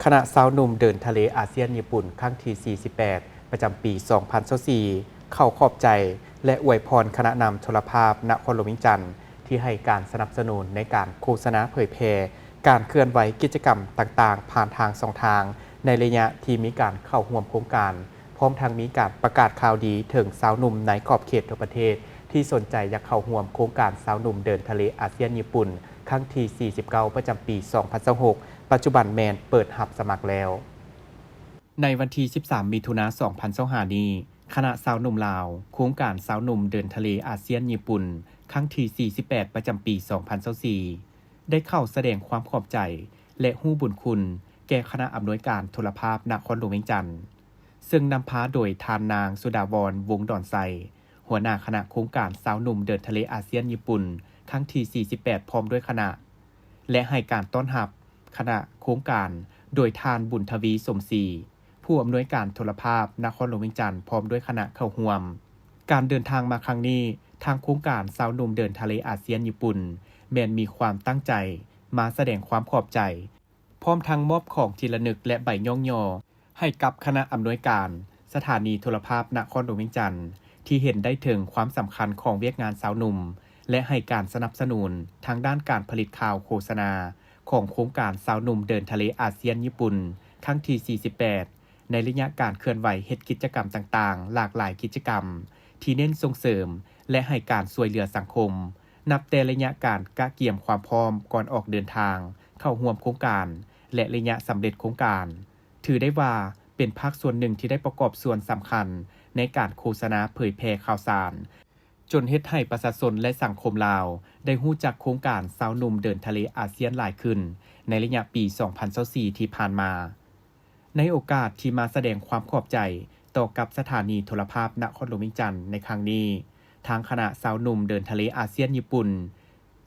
ຄະນະຊາວໜຸ່ມເດີນທະເລອາຊຽນຍີ່ປຸ່ນ ຄັ້ງທີສີ່ສິບແປດ ປະຈຳປີສອງພັນຊາວສີ່ ເຂົ້າຂອບໃຈ ແລະ ອວຍພອນຄະນະນຳໂທລະພາບນະຄອນຫຼວງວຽງຈັນ ທີ່ໃຫ້ການສະໜັບສະໜູນໃນການໂຄສະນາເຜີຍແຜ່ການເຄື່ອນໄຫວກິດຈະກຳຕ່າງໆ ຜ່ານທາງຊ່ອງທາງ ໃນໄລຍະທີ່ມີການເຂົ້າຮ່ວມໂຄງການ, ພ້ອມທັງມີການປະກາດຂ່າວດີເຖິງຊາວໜຸ່ມໃນຂອບເຂດທົ່ວປະເທດ ທີ່ສົນໃຈຢາກເຂົ້າຮ່ວມໂຄງການຊາວໜຸ່ມເດີນທະເລອາຊຽນຍີ່ປຸ່ນ ຄັ້ງທີສີ່ສິບເກົ້າ ປະຈຳປີສອງພັນຊາວຫົກ ປັດຈຸບັນແມ່ນເປີດຮັບສະໝັກແລ້ວ. ໃນວັນທີສິບສາມ ມິຖຸນາ ສອງພັນຊາວຫ້ານີ້, ຄະນະຊາວໜຸ່ມລາວ, ໂຄງການຊາວໜຸ່ມເດີນທະເລອາຊຽນຍີ່ປຸ່ນ ຄັ້ງທີສີ່ສິບແປດ ປະຈຳປີສອງພັນຊາວສີ່ ໄດ້ເຂົ້າສະແດງຄວາມຂອບໃຈ ແລະ ຮູ້ບຸນຄຸນແກ່ຄະນະອຳນວຍການໂທລະພາບນະຄອນຫຼວງວຽງຈັນ, ເຊິ່ງນຳພາໂດຍທ່ານນາງ ສຸດາວອນ ວົງດອນໄຊ, ຫົວໜ້າຄະນະໂຄງການຊາວໜຸ່ມເດີນທະເລອາຊຽນຍີ່ປຸ່ນ ຄັ້ງທີສີ່ສິບແປດ ພ້ອມດ້ວຍຄະນະ ແລະ ໃຫ້ການຕ້ອນຮັບຄະນະໂຄງການໂດຍທ່ານ ບຸນທະວີ ສົມສີ, ຜູ້ອຳນວຍການໂທລະພາບນະຄອນຫຼວງວຽງຈັນ ພ້ອມດ້ວຍຄະນະເຂົ້າຮ່ວມ. ການເດີນທາງມາຄັ້ງນີ້, ທາງໂຄງການຊາວໜຸ່ມເດີນທະເລອາຊຽນຍີ່ປຸ່ນ ແມ່ນມີຄວາມຕັ້ງໃຈມາສະແດງຄວາມຂອບໃຈ, ພ້ອມທັງມອບຂອງທີ່ລະນຶກ ແລະ ໃບຍ້ອງຍໍໃຫ້ກັບຄະນະອຳນວຍການສະຖານີໂທລະພາບນະຄອນຫຼວງວຽງຈັນ ທີ່ເຫັນໄດ້ເຖິງຄວາມສຳຄັນຂອງວຽກງານຊາວໜຸ່ມ ແລະ ໃຫ້ການສະໜັບສະໜູນທາງດ້ານການຜະລິດຂ່າວໂຄສະນາຂອງໂຄງການຊາວໜຸ່ມເດີນທະເລອາຊຽນຍີ່ປຸ່ນ ຄັ້ງທີສີ່ສິບແປດ ໃນໄລຍະການເຄື່ອນໄຫວເຮັດກິດຈະກຳຕ່າງໆ ຫຼາກຫຼາຍກິດຈະກຳ ທີ່ເນັ້ນສົ່ງເສີມ ແລະ ໃຫ້ການຊ່ວຍເຫຼືອສັງຄົມ, ນັບແຕ່ໄລຍະການກະກຽມຄວາມພ້ອມກ່ອນອອກເດີນທາງເຂົ້າຮ່ວມໂຄງການ ແລະ ໄລຍະສຳເລັດໂຄງການ, ຖືໄດ້ວ່າເປັນພາກສ່ວນໜຶ່ງທີ່ໄດ້ປະກອບສ່ວນສຳຄັນໃນການໂຄສະນາເຜີຍແຜ່ຂ່າວສານ, ຈົນເຮັດໃຫ້ປະຊາຊົນ ແລະ ສັງຄົມລາວໄດ້ຮູ້ຈັກໂຄງການຊາວໜຸ່ມເດີນທະເລອາຊຽນຫຼາຍຂຶ້ນໃນໄລຍະປີສອງພັນຊາວສີ່ທີ່ຜ່ານມາ. ໃນໂອກາດທີ່ມາສະແດງຄວາມຂອບໃຈຕໍ່ກັບສະຖານີໂທລະພາບນະຄອນຫຼວງວຽງຈັນໃນຄັ້ງນີ້, ທາງຄະນະຊາວໜຸ່ມເດີນທະເລອາຊຽນຍີ່ປຸ່ນ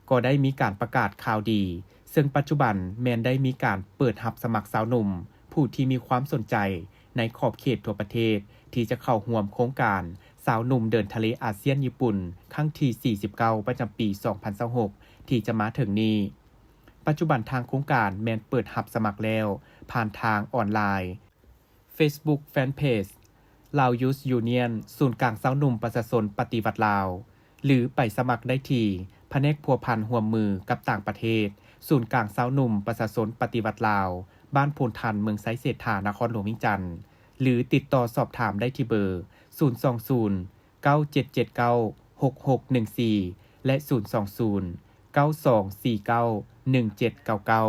ກໍໄດ້ມີການປະກາດຂ່າວດີ, ເຊິ່ງປັດຈຸບັນແມ່ນໄດ້ມີການເປີດຮັບສະໝັກຊາວໜຸ່ມຜູ້ທີ່ມີຄວາມສົນໃຈໃນຂອບເຂດທົ່ວປະເທດ ທີ່ຈະເຂົ້າຮ່ວມໂຄງການຊາວໜຸ່ມເດີນທະເລອາຊຽນຍີ່ປຸ່ນ ຄັ້ງທີສີ່ສິບເກົ້າ ປະຈຳປີສອງພັນຊາວຫົກ ທີ່ຈະມາເຖິງນີ້. ປັດຈຸບັນທາງໂຄງການແມ່ນເປີດຮັບສະໝັກແລ້ວ ຜ່ານທາງອອນລາຍ, Facebook Fanpage Lao Youth Union ສູນກາງຊາວໜຸ່ມປະຊາຊົນປະຕິວັດລາວ ຫຼື ໄປສະໝັກໄດ້ທີ່ພະແນກພົວພັນຮ່ວມມືກັບຕ່າງປະເທດ, ສູນກາງຊາວໜຸ່ມປະຊາຊົນປະຕິວັດລາວ, ບ້ານໂພນທັນ, ເມືອງໄຊເສດຖາ, ນະຄອນຫຼວງວຽງຈັນ ຫຼື ຕິດຕໍ່ສອບຖາມໄດ້ທີ່ເບີ ສູນສອງສູນ ເກົ້າເຈັດເຈັດເກົ້າ ຫົກຫົກໜຶ່ງສີ່ ແລະ ສູນສອງສູນ ເກົ້າສອງສີ່ເກົ້າ ໜຶ່ງເຈັດເກົ້າເກົ້າ.